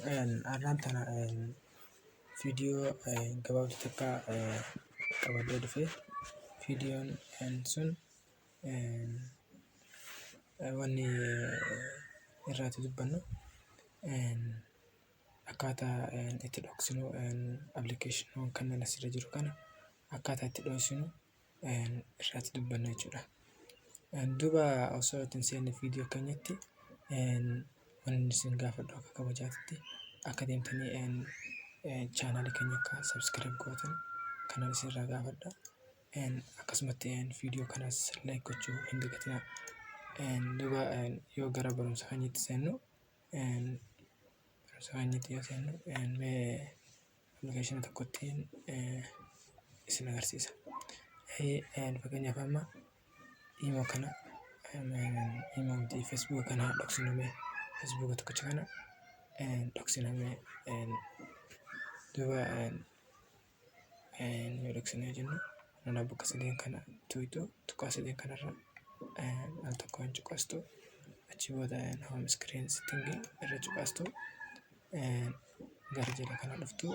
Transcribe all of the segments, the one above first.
Har'aan tana viidiyoo gabaabduu takka qabadhee dhufe. Viidiyoon sun wanni irratti dubbannu akkaataa itti dhoksinu, appilikeeshinoon kanneen asirra jiru kana akkaataa itti dhoksinu irratti dubbanna jechuudha. Duuba osoo itti hin seenne viidiyoo keenyatti, wanni isin gaafadhu akka kabajaatti akka deemtanii chaanaalii keenya akka subscribe gootan kanan isinirraa gaafadha. Akkasumatti viidiyoo kanas like gochuu hin dagatinaa. Duuba yoo gara barumsa keenyatti seennu, barumsa keenyatti yoo seennu, mee appilikeeshina tokkotti isin agarsiisa. Fakkeenyaaf amma imo kana, imo miti, Feesbuuka kana dhoksinu. Mee Feesbuuka tokkicha kana dhoksina. Mee duuba yoo dhoksinee jennu, nana bakka sadeen kana tuqxu, tuqaa sadeen kanarra al tokkoon cuqaastu. Achi booda home screen setting irra cuqaastu. Gara jala kana dhuftu,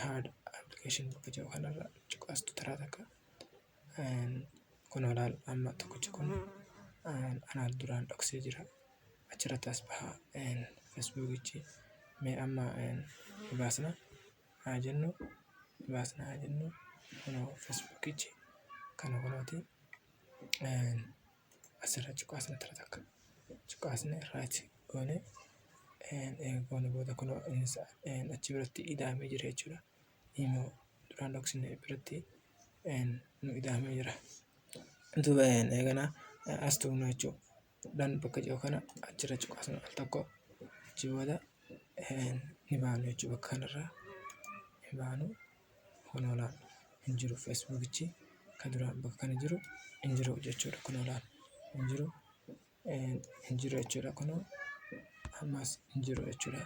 hide application bakka jedhu kanarra cuqaastu taraa takka. Kun olaal amma tokkichi kun anaan duraan dhoksee jira, achirratti as baha Feesbuukichi. Mee amma baasna haa jennu, baasna haa jennu. Kunoo Feesbuukichi kana kunooti. Asirra cuqaasna, tara takka cuqaasne, right goone. Eega goone booda kunoo achi biratti ida'amee jira jechuudha. Imo duraan dhoksine biratti nu ida'amee jira. Duuba eegana as tuqnu jechuudha. Done bakka jiru kana achirra cuqaasna al tokko. Achi booda ni baanu jechuudha, bakka kanarraa ni baanu. Kunoo laal, hin jiru. Feesbuukichi kan duraan bakka kana jiru hin jiru jechuudha. Kunoo laal, hin jiru, hin jiru jechuudha. Kunoo ammas hin jiru jechuudha.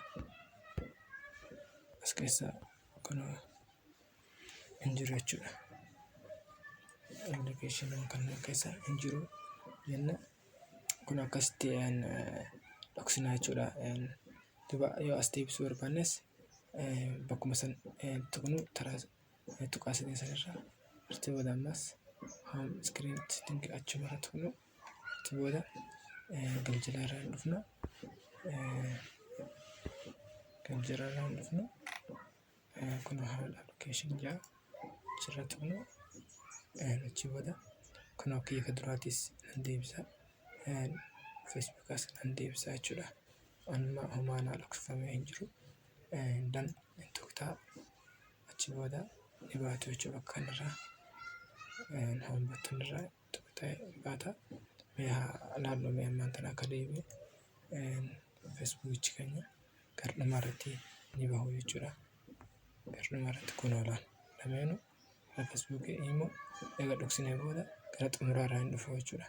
As keessa kunoo hin jiru jechuudha. Appilikeeshiniin kanneen keessa hin jiru jenna. Kun akkasitti dhoksinaa jechuudha. Duuba yoo as deebisuu barbaannes bakkuma san tuqnu, taraa tuqaa sadeen sanirra. Achi booda ammas home screen setting achumarra tuqnu. Achi booda galjalaa irraa hin dhufna. Galjalaa irraa hin dhufnu. Kun hide application jaa, achirra tuqnu. Achi booda kun kiyya ka duraatis nan deebisa, Feesbuukas nan deebisa jechuudha. Amma homaa naa dhokfamee hin jiru. Done tuqtaa, achi booda ni baatu jechuudha. Bakka kanarraa home button irraa tuqxee baata. Mee haa laallu, mee ammaan tana akka deebi'e Feesbuukichi keenya gara dhumaa irratti ni bahu jechuudha. Gara dhumaa irratti kun laal, lameenuu Feesbuukii immoo eega dhoksinee booda gara xumuraa irraa hin dhufu jechuudha.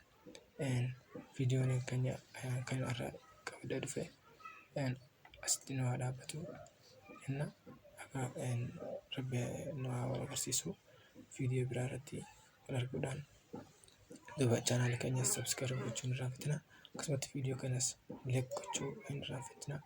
Viidiyoon keenya kan irraa qabadhee dhufe asitti nu haa dhaabbatu jenna. Akka Rabbi nu haa wal agarsiisu viidiyoo biraa irratti wal arguudhaan. Duuba chaanaala keenyas subscribe gochuu hin irraanfatinaa. Akkasumatti viidiyoo kanas like gochuu hin irraanfatinaa.